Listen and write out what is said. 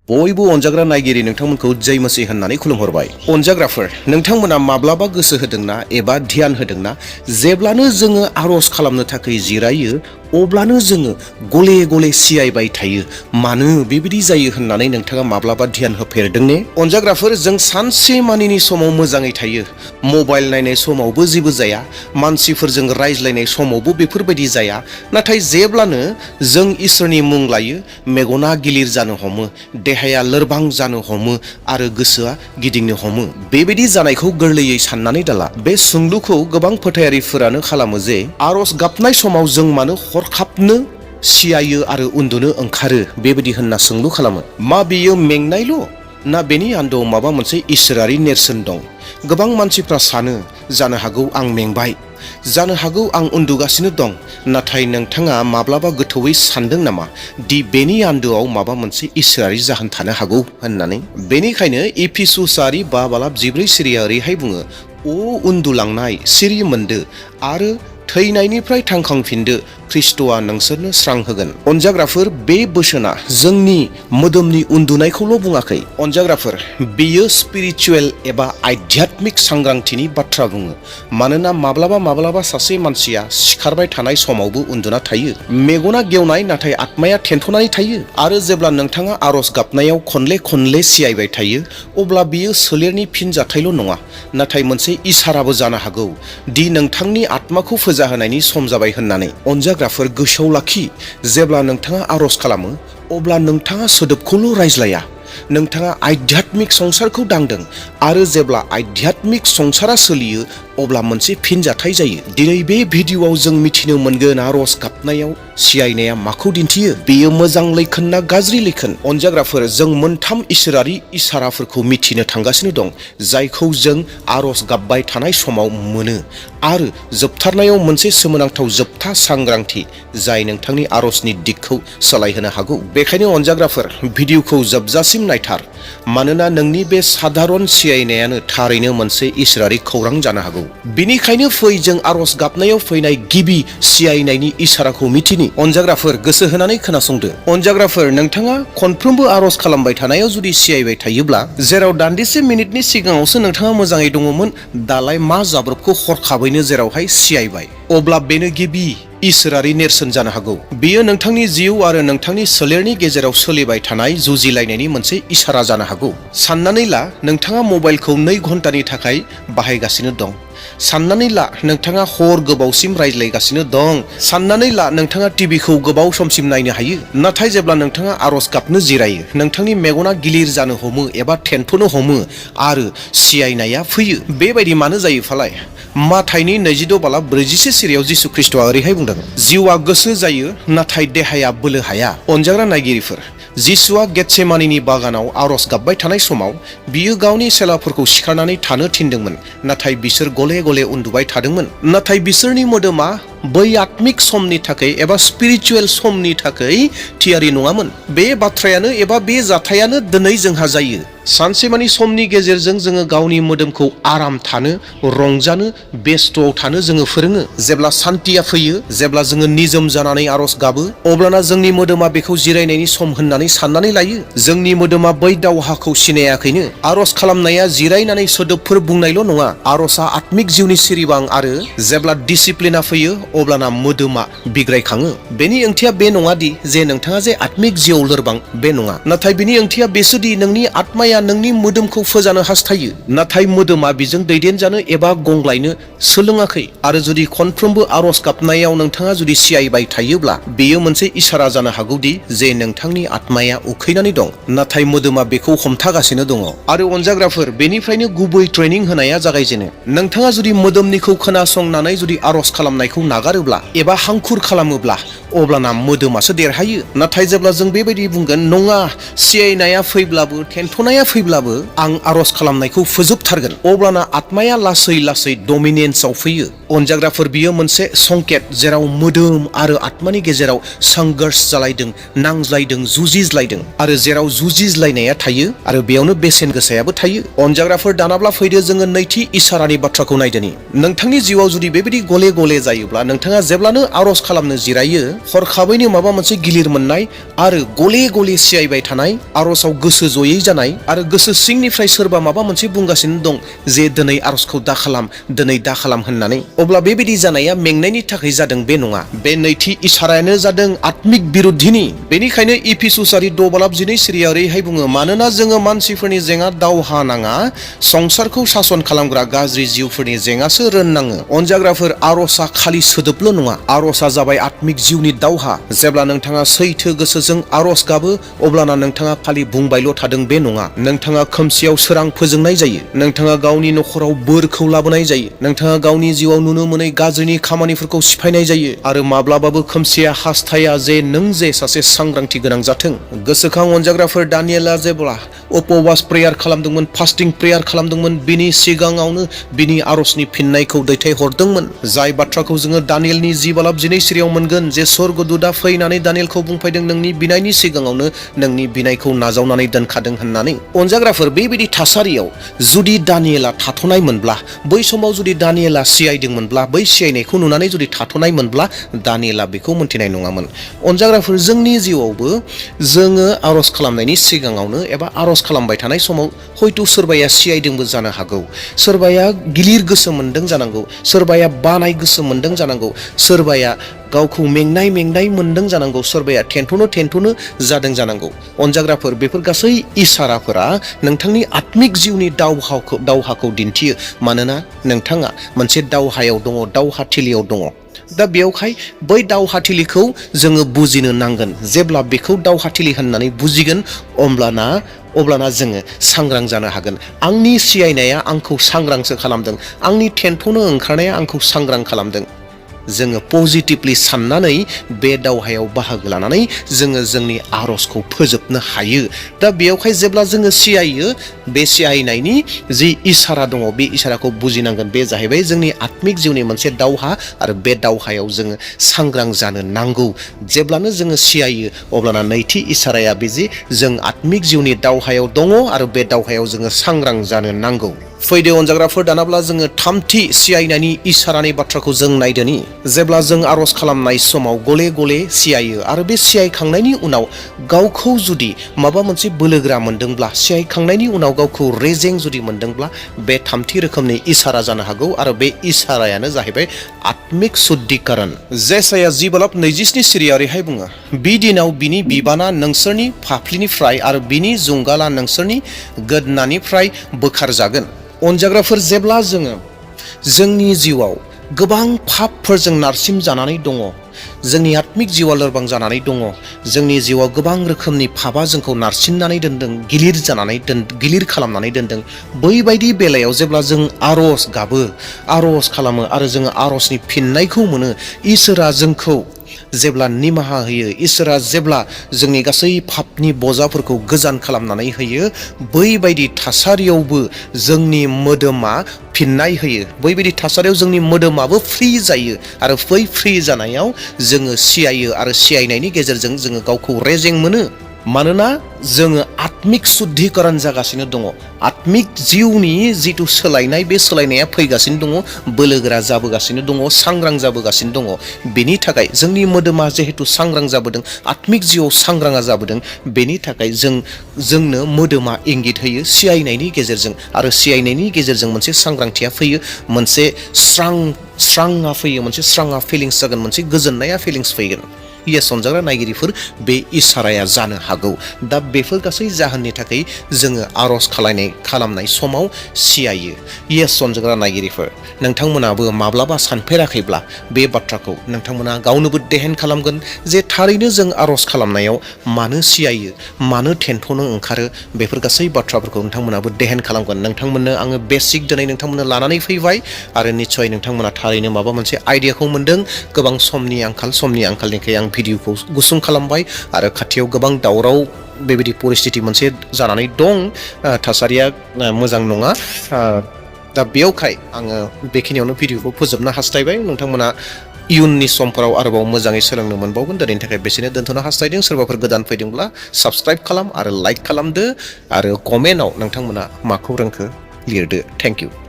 बयबो अनजाग्रा नायगिरि नोंथांमोनखौ जय मसीह होननानै खुलुमहरबाय। अनजाग्राफोर, नोंथांमोना माब्लाबा गोसो होदोंना एबा ध्यान होदोंना जेब्लानो जोङो आर'ज खालामनो थाखाय जिरायो अब्लानो जोङो गले गले सियायबाय थायो। मानो बेबायदि जायो होननानै नोंथाङा माब्लाबा ध्यान होफेरदों ने? अनजाग्राफोर, जों सानसे मानिनि समाव मोजाङै थायो। मबाइल नायनाय समावबो जेबो जाया, मानसिफोरजों रायज्लायनाय समावबो बेफोरबायदि जाया। नाथाय जेब्लानो जों इसोरनि मुं लायो मेगना गिलिर जानो हमो, देहाया लोरबां जानो हमो आरो गोसोआ गिदिंनो हमो। बेबायदि जानायखौ गोरलैयै साननानै दाला। बे सोंलुखौ गोबां फोथायारिफोरानो खालामो जे आर'ज गाबनाय समाव जों मानो हरखाबनो सियायो आरो उन्दुनो ओंखारो बेबायदि होनना सोंलु खालामो। मा बेयो मेंनायल' ना बेनि आन्दोआव माबा मोनसे इसोरारि नेरसोन दं? गोबां मानसिफ्रा सानो जानो हागौ आं मेंबाय, जानो हागौ आं उन्दुगासिनो दं। नाथाय नोंथाङा माब्लाबा गोथौयै सानदों नामा दि बेनि आन्दोआव माबा मोनसे इसोरारि जाहोन थानो हागौ होननानै? बेनिखायनो एफिसुसारि 5:14 सिरिया ओरैहाय बुङो, अ उन्दुलांनाय सिरि मोनदो आरो थैनायनिफ्राय थांखांफिनदो, ख्रिस्ट'आ नोंसोरनो स्रां होगोन। अनजाग्राफोर, बे बोसोना जोंनि मोदोमनि उन्दुनायखौल' बुङाखै। अनजाग्राफोर, बेयो स्पिरिचुवेल एबा आध्यात्मिक सांग्रांथिनि बाथ्रा बुङो। मानोना माब्लाबा सासे मानसिया सिखारबाय थानाय समावबो उन्दुना थायो। मेगना गेवनाय नाथाय आत्माया थेन्थ'नानै थायो। आरो जेब्ला नोंथाङा आर'ज गाबनायाव खनले सियायबाय थायो अब्ला बेयो सोलेरनि फिनजाथायल' नङा, नाथाय मोनसे इसाराबो जानो हागौ दि नोंथांनि आत्माखौ फोजाहोनायनि सम जाबाय होननानै। अनजाग्राफोर, गोसोआव लाखि, जेब्ला नोंथाङा आर'ज खालामो अब्ला नोंथाङा सोदोबखौल' रायज्लाया, नोंथाङा आध्यात्मिक संसारखौ दांदों। आरो जेब्ला आध्यात्मिक संसारा सोलियो अब्ला मोनसे फिनजाथाय जायो। दिनै बे भिडिअ'आव जों मिथिनो मोनगोन आर'ज गाबनायाव सियायनाया माखौ दिन्थियो, बेयो मोजां लैखोन ना गाज्रि लैखोन। अनजाग्राफोर, जों मोनथाम इसोरारि इसाराफोरखौ मिथिनो थांगासिनो दं जायखौ जों आर'ज गाबबाय थानाय समाव मोनो। आरो जोबथारनायाव मोनसे सोमोनांथाव जोबथा सांग्रांथि जाय नोंथांनि आर'जनि दिगखौ सोलायहोनो हागौ। बेखायनो अनजाग्राफोर, भिडिअ'खौ जोबजासिम नायथार, मानोना नोंनि बे साधारन सियायनायानो थारैनो मोनसे इसोरारि खौरां जानो हागौ। बिनिखायनो फै जों आर'ज गाबनायाव फैनाय गिबि सियायनायनि इसाराखौ मिथिनि। अनजाग्राफोर, गोसो होनानै खोनासंदो। अनजाग्राफोर, नोंथाङा खनफ्रोमबो आर'ज खालामबाय थानायाव जुदि सियायबाय थायोब्ला, जेराव दान्दिसे मिनिटनि सिगाङावसो नोंथाङा मोजाङै दङमोन, दालाय मा जाब्रबखौ हरखाबैनो जेरावहाय सियायबाय, अब्ला बेनो गिबि इसोरारि नेरसोन जानो हागौ। बेयो नोंथांनि जिउ आरो नोंथांनि सोलेरनि गेजेराव सोलिबाय थानाय जुजिलायनायनि मोनसे इसारा जानो हागौ। साननानै ला नोंथाङा मबाइलखौ 2 घन्टानि थाखाय बाहायगासिनो दं। साननानै ला नोंथाङा हर गोबावसिम रायज्लायगासिनो दं। साननानै ला नोंथाङा टिभिखौ गोबाव समसिम नायनो हायो। नाथाय जेब्ला नोंथाङा आर'ज गाबनो जिरायो, नोंथांनि मेगना गिलिर जानो हमो एबा थेन्थ'नो हमो आरो सियायनाया फैयो। बेबायदि मानो जायो फालाय? माथाइनि 26:41 सिरियाव जिसु ख्रिस्ट'आ ओरैहाय बुंदों, जिउआ गोसो जायो नाथाय देहाया बोलो हाया। अनजाग्रा नायगिरिफोर, जिसुआ गेतसेमानिनि बागानाव आर'ज गाबबाय थानाय समाव बियो गावनि चेलाफोरखौ सिखारनानै थानो थिनदोंमोन, नाथाय बिसोर गले उन्दुबाय थादोंमोन। नाथाय बिसोरनि मोदोमा बै आत्मिक समनि थाखाय एबा स्पिरिचुवेल समनि थाखाय थियारि नङामोन। बे बाथ्रायानो एबा बे जाथायानो दिनै जोंहा जायो। सानसेमानि समनि गेजेरजों जोङो गावनि मोदोमखौ आराम थानो, रंजानो, बेस्थ'आव थानो जोङो फोरोङो। जेब्ला सान्थिया फैयो, जेब्ला जोङो निजोम जानानै आर'ज गाबो, अब्लाना जोंनि मोदोमा बेखौ जिरायनायनि सम होननानै साननानै लायो। जोंनि मोदोमा बै दावहाखौ सिनायाखैनो। आर'ज खालामनाया जिरायनानै सोदोबफोर बुंनायल' नङा, आर'जआ आत्मिक जिउनि सिरिबां आरो जेब्ला डिसिप्लिना फैयो अब्लाना मोदोमा बिग्रायखाङो। बेनि ओंथिया बे नङा दि जे नोंथाङा जे आत्मिक जिउआव लोरबां, बे नङा। नाथाय बेनि ओंथिया बेसोदि नोंनि आत्माया नोंनि मोदोमखौ फोजानो हास्थायो, नाथाय मोदोमा बेजों दैदेनजानो एबा गंग्लायनो सोलोङाखै। आरो जुदि खनफ्रोमबो आर'ज गाबनायाव नोंथाङा जुदि सियायबाय थायोब्ला, बेयो मोनसे इसारा जानो हागौदि जे नोंथांनि आत्माया उखैनानै दं, नाथाय मोदोमा बेखौ हमथागासिनो दङ। आरो अनजाग्राफोर, बेनिफ्रायनो गुबै ट्रेनिं होनाया जागायजेनो। नोंथाङा जुदि मोदोमनिखौ खोनासंनानै जुदि आर'ज खालामनायखौ नागारोब्ला एबा हांखुर खालामोब्ला, अब्लाना मोदोमासो देरहायो। नाथाय जेब्ला जों बेबायदि बुंगोन, नङा, सियायनाया फैब्लाबो, थेन्थ'नाया फैब्लाबो आं आर'ज खालामनायखौ फोजोबथारगोन, अब्लाना आत्माया लासै डमिनेन्सआव फैयो। अनजाग्राफोर, बियो मोनसे संकेत जेराव मोदोम आरो आत्मानि गेजेराव संघर्ष जालायदों, नांज्लायदों, जुजिज्लायदों। आरो जेराव जुजिज्लायनाया थायो आरो बेयावनो बेसेन गोसायाबो थायो। अनजाग्राफोर, दानाब्ला फैदो जोङो नैथि इसारानि बाथ्राखौ नायदोनि। नोंथांनि जिउआव जुदि बेबायदि गले जायोब्ला, नोंथाङा जेब्लानो आर'ज खालामनो जिरायो हरखाबैनो माबा मोनसे गिलिर मोननाय आरो गले गले सियायबाय थानाय आर'जआव गोसो जयै जानाय आरो गोसो सिंनिफ्राय सोरबा माबा मोनसे बुंगासिनो दं जे दिनै आर'जखौ दा खालाम होननानै अब्ला बेबायदि जानाया मेंनायनि थाखाय जादों बे नङा। बे नैथि इसारायानो जादों आत्मिक बिरुद्धिनि। बेनिखायनो इफिसुसारि 6:12 सिरिया ओरैहाय बुङो, मानोना जोङो मानसिफोरनि जेंना दावहा नाङा, संसारखौ सासन खालामग्रा गाज्रि जिउफोरनि जेंनासो रोननाङो। अनजाग्राफोर, आर'जआ खालि सोदोबल' नङा, आर'जआ जाबाय आत्मिक जिउनि दावहा। जेब्ला नोंथाङा सैथो गोसोजों आर'ज गाबो अब्लाना नोंथाङा खालि बुंबायल' थादों बे नङा। नोंथाङा खोमसियाव सोरां फोजोंनाय जायो, नोंथाङा गावनि नखराव बोरखौ लाबोनाय जायो, नोंथाङा गावनि जिउआव नुनो मोनै गाज्रिनि खामानिफोरखौ सिफायनाय जायो आरो माब्लाबाबो खोमसिया हास्थाया जे नों जे सासे सांग्रांथि गोनां जाथों। गोसोखां अनजाग्राफोर, दानियेला जेब्ला उपवास प्रेयार खालामदोंमोन, फास्टिं प्रेयार खालामदोंमोन, बिनि सिगाङावनो बिनि आर'जनि फिननायखौ दैथायहरदोंमोन। जाय बाथ्राखौ जोङो दानियेलनि 10:12 सिरियाव मोनगोन, जे स्वर्गदूतआ फैनानै दानियेलखौ बुंफैदों नोंनि बिनायनि सिगाङावनो नोंनि बिनायखौ नाजावनानै दोनखादों होननानै। अनजाग्राफोर, बेबायदि थासारियाव जुदि दानियेला थाथ'नाय मोनब्ला, बै समाव जुदि दानियेला सियायदोंमोनब्ला, बै सियायनायखौ नुनानै जुदि थाथ'नाय मोनब्ला दानियेला बेखौ मोनथिनाय नङामोन। अनजाग्राफोर, जोंनि जिउआवबो जोङो आर'ज खालामनायनि सिगाङावनो एबा आर'ज खालामबाय थानाय समाव हयथ' सोरबाया सियायदोंबो जानो हागौ, सोरबाया गिलिर गोसो मोनदों जानांगौ, सोरबाया बानाय गोसो मोनदों जानांगौ, सोरबाया गावखौ मेंनाय मोनदों जानांगौ, सोरबाया थेन्थ'नो जादों जानांगौ। अनजाग्राफोर, बेफोर गासै इसाराफोरा नोंथांनि आत्मिक जिउनि दावहाखौ दिन्थियो, मानोना नोंथाङा मोनसे दावहायाव दङ, दावहाथिलियाव दङ। दा बेयावहाय बै दावहाथिलिखौ जोङो बुजिनो नांगोन। जेब्ला बेखौ दावहाथिलि होननानै बुजिगोन अब्लाना जोङो सांग्रां जानो हागोन। आंनि सियायनाया आंखौ सांग्रांसो खालामदों, आंनि थेन्थ'नो ओंखारनाया आंखौ सांग्रां खालामदों। जोङो पजिटिभलि साननानै बे दावहायाव बाहागो लानानै जोङो जोंनि आर'जखौ फोजोबनो हायो। दा बेयावहाय जेब्ला जोङो सियायो, बे सियायनायनि जि इसारा दङ, बे इसाराखौ बुजिनांगोन। बे जाहैबाय जोंनि आत्मिक जिउनि मोनसे दावहा आरो बे दावहायाव जोङो सांग्रां जानो नांगौ। जेब्लानो जोङो सियायो अब्लाना नैथि इसाराया बे जे जों आत्मिक जिउनि दावहायाव दङ आरो बे दावहायाव जोङो सांग्रां जानो नांगौ। फैदो अनजाग्राफोर, दानाब्ला जोङो थामथि सियायनायनि इसारानि बाथ्राखौ जों नायदोनि। जेब्ला जों आर'ज खालामनाय समाव गले गले सियायो आरो बे सियायखांनायनि उनाव गावखौ जुदि माबा मोनसे बोलोग्रा मोनदोंब्ला, सियायखांनायनि उनाव गावखौ रेजें जुदि मोनदोंब्ला, बे थामथि रोखोमनि इसारा जानो हागौ आरो बे इसारायानो जाहैबाय आत्मिक शुद्धिकरण। जेसाया 10:27 सिरिया ओरैहाय बुङो, बि दिनाव बिनि बिबाना नोंसोरनि फाफ्लिनिफ्राय आरो बिनि जुंगाला नोंसोरनि गोदनानिफ्राय बोखारजागोन। अनजाग्राफोर, जेब्ला जोङो जोंनि जिउआव गोबां पापफोरजों नारसिम जानानै दङ, जोंनि आत्मिक जिउआ लोरबां जानानै दङ, जोंनि जिउआव गोबां रोखोमनि पापा जोंखौ नारसिननानै दोनदों, गिलिर खालामनानै दोनदों, बैबायदि बेलायाव जेब्ला जों आर'ज गाबो, आर'ज खालामो आरो जोङो आर'जनि फिननायखौ मोनो, इसोरा जोंखौ जेब्ला निमाहा होयो, इसोरा जेब्ला जोंनि गासै पापनि बजाफोरखौ गोजान खालामनानै होयो, बैबायदि थासारियावबो जोंनि मोदोमा फिननाय होयो। बैबायदि थासारियाव जोंनि मोदोमाबो फ्रि जायो आरो बै फ्रि जानायाव जोङो सियायो आरो सियायनायनि गेजेरजों जोङो गावखौ रेजें मोनो। मानोना जोङो आत्मिक शुद्धिकरण जागासिनो दङ। आत्मिक जिउनि जिथु सोलायनाय, बे सोलायनाया फैगासिनो दङ, बोलोगोरा जाबोगासिनो दङ, सांग्रां जाबोगासिनो दङ। बेनि थाखाय जोंनि मोदोमा जिहेतु सांग्रां जाबोदों, आत्मिक जिउआव सांग्राङा जाबोदों, बेनि थाखाय जोंनो मोदोमा इंगित होयो सियायनायनि गेजेरजों, आरो सियायनायनि गेजेरजों मोनसे सांग्रांथिया फैयो, मोनसे स्रांआ फैयो, मोनसे स्रांआ फिलिंस जागोन, मोनसे गोजोननाया फिलिंस फैगोन। येस अनजाग्रा नायगिरिफोर, बे इसाराया जानो हागौ। दा बेफोर गासै जाहोननि थाखाय जोङो आर'ज खालामनाय समाव सियायो। येस अनजाग्रा नायगिरिफोर, नोंथांमोनाबो माब्लाबा सानफेराखैब्ला बे बाथ्राखौ नोंथांमोना गावनोबो देहेन खालामगोन जे थारैनो जों आर'ज खालामनायाव मानो सियायो, मानो थेन्थ'नो ओंखारो, बेफोर गासै बाथ्राफोरखौ नोंथांमोनाबो देहेन खालामगोन। नोंथांमोननो आङो बेसिक दिनै नोंथांमोननो लानानै फैबाय आरो निस्सय नोंथांमोना थारैनो माबा मोनसे आइडियाखौ मोनदों। गोबां समनि आंखालनिखाय आं भिडिअखौ गुसुं खालामबाय आरो खाथियाव गोबां दावराव बेबायदि परिस्थिति मोनसे जानानै दं, थासारिया मोजां नङा। दा बेयावखाय आङो बेखिनियावनो भिडिअखौ फोजोबनो हास्थायबाय। नोंथांमोना इयुननि समफोराव आरोबाव मोजाङै सोलोंनो मोनबावगोन। दिनैनि थाखाय बेसेनो दोनथ'नो हास्थायदों। सोरबाफोर गोदान फैदोंब्ला साबस्क्राइब खालाम आरो लाइक खालामदो आरो कमेन्टआव नोंथांमोना माखौ रोंखो लिरदो। Thank you.